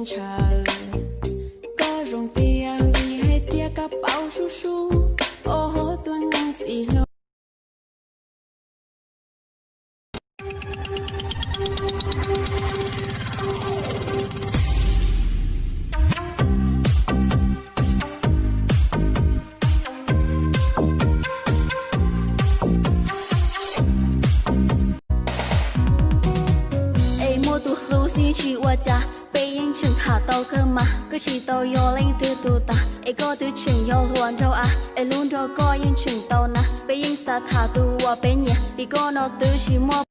ntshaw. Koj zoo tiag vim hais tias koj paub sub sub, o ho tus neeg txim hlub. Es muaj tus hlub xwb tsis ua cas, peb yeej tseem tham tau kawg mas. Koj tsis tau yog leej twg tus tas, es koj twb tseem yog hluas nraug av, es hlub nrog koj yeej tseem tau na. Peb yeej xav tham tus uas peb nyiam, vim koj no twb tsis muaj.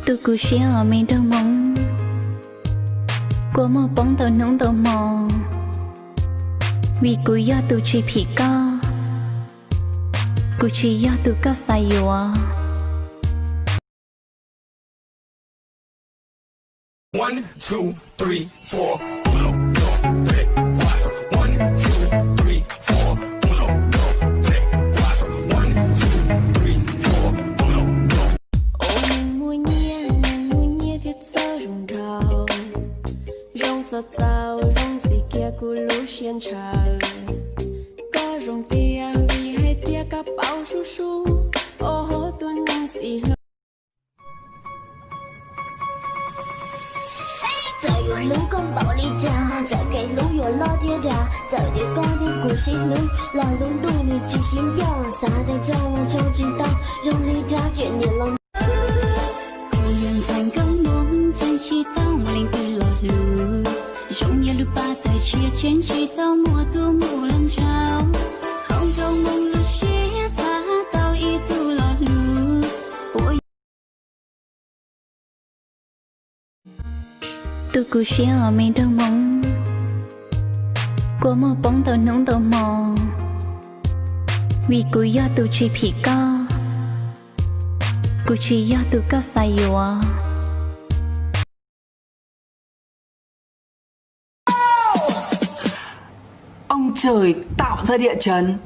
Tus kuv siab os me nraug Hmoob, kua muag poob ntau hnub ntau hmo, vim kuv yog tus tsis phim koj, kuv tsis yog tus koj xav yuav. Ua neeg muaj nyiaj, neeg muaj nyiaj thiaj txawj zoo nraug, zoo txaus txaus zoo ntxiv kiag kuv lub siab ntshaw. Koj zoo tiag vim hais tias koj paub sub sub, o ho tus neeg txim hlub. Txawm yuav hlub koj npaum li cas, txawm kev hlub yuav loj thiab dav, txawm tias koj thiab kuv sib hlub los lub ntuj nws tsis sib ncoj, xav tias tso los tso tsis tau, zoo li rab riam niam los. Kuv yog ntxhais nkauj Hmoob tseem tsis tau muaj leej twg los hlub, zoo yog lub paj tawg tshiab tseem tsis tau muaj tus mus los ntshaw. Hauv nkauj Hmoob lub siab xav tau ib tug los hlub. Tus kuv siab os me nraug Hmoob, kua muag poob ntau hnub ntau hmo, vim kuv yog tus tsis phim koj, kuv tsis yog tus koj xav yuav. Ông trời tạo ra địa chấn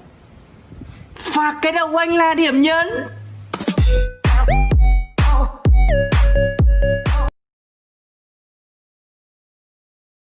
và cái đầu anh là điểm nhấn.